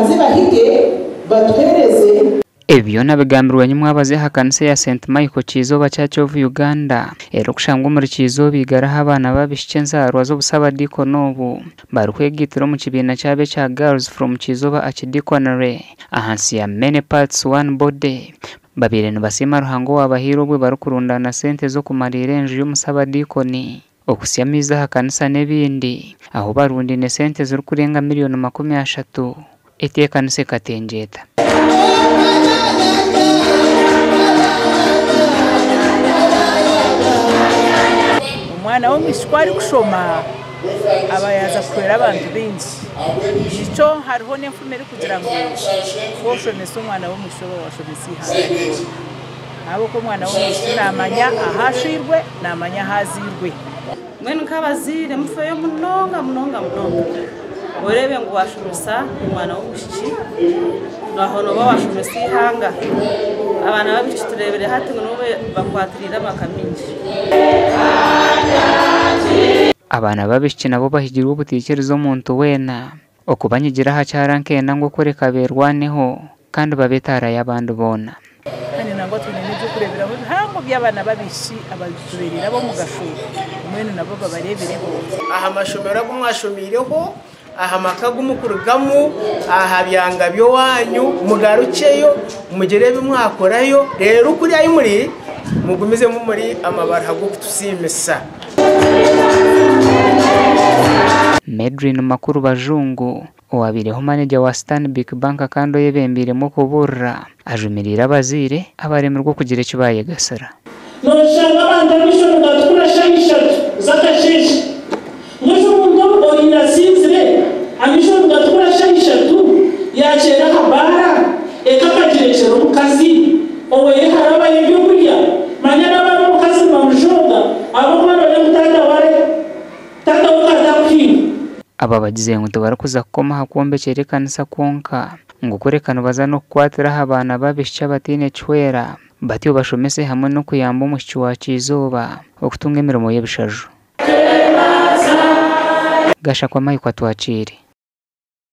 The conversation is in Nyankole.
babanze bahige batuheereze. Ebi byona bigambirwe nyimwabazi aha kanisa ya St Michael Kyizooba Church of Uganda erikushangwa omuri Kyizooba Igara ahu abaana b'abaishiki enzaarwa z'obusabadiikoni obu barikwegaitira omu kibiina kyabo ekya Girls from Kyizooba Archdeaconry ahansi ya Many Parts One Body babaire nibasiima Ruhanga owaabahaire obwe barikurundaana sente z'okumariira enju y'omusabadiikoni, okusya amaizi aha kanisa n'ebindi ahu barundaine sente zirikurenga miriyoni 30 eti ekanisa ekatengyeta. Omwana w'omwishiki ku arikushoma aba yaaza kuhwera abantu baingi. Nikyo hariho n'enfumu erikugira ngu ku oshomesa omwana w'omwishiki oba waashomesa eihanga ryona. Ahabw'okuba omwana w'omwishiki naamanya ahu ashwirwe, naamanya ahu azairwe. Mbwenu nk'abazaire mufeyo munonga munonga munonga oreebe ngu waashomesa omwana w'omwishiki aho nooba waashomesa eihanga. Abaana b'abaishiki tureebire hati ngu nibo bakwatiriire amaka maingi. Abaana b'abaishiki nabo bahigirwe obutaikiriza omuntu weena okubanyigira aha kyara nkenda ngu okureka beerwaneho kandi babe etaara y'abandi boona. Kandi nangwa twine n'eby'okureeberaho bihango by'abaana b'abaishiki abatubeereire ab'omugasho, mbwenu nabo babareebereho. Aha mashomero agu mwashomeireho, aha maka agu murikurugamu, aha byanga by'owaanyu, mugarukyeyo mugire ebi mwakorayo, reero kuri ahu muri mugumizemu muri amabaruha g'okutusiimisa. Medrine Makuru Bajungu, Owabaireho manegya wa Stanbic Bank kandi oyebembeiremu okubuurira, ajumiriire abazaire abaremirwe okugira eki baayegasira. Nooshanga abantu amaisho nigatukura shaaha ishatu z'akasheeshe. Mbwenu omuntu oriire asinzire, amaisho nigatukura shaaha ishatu, yaakyera aha baara, eka akagirekyera omukazi oweye harabayo ebyokurya? Manya n'abaana omukazi nibamujooga ahabw'okuba nooreeba ngu taata we ariho. Taata we ka atakuhinga. Aba bagizire ngu tibarikuza kukoma aha kwombekyera ekanisa kwonka, ngu kureka nibaza n'okukwatira aha baana b'abaishiki abataine kihwera, batyo bashomese hamwe n'okuyamba omwishiki wa Kyizooba okutunga emirimo y'ebishaju. Gashakwa Mike Atwakiire.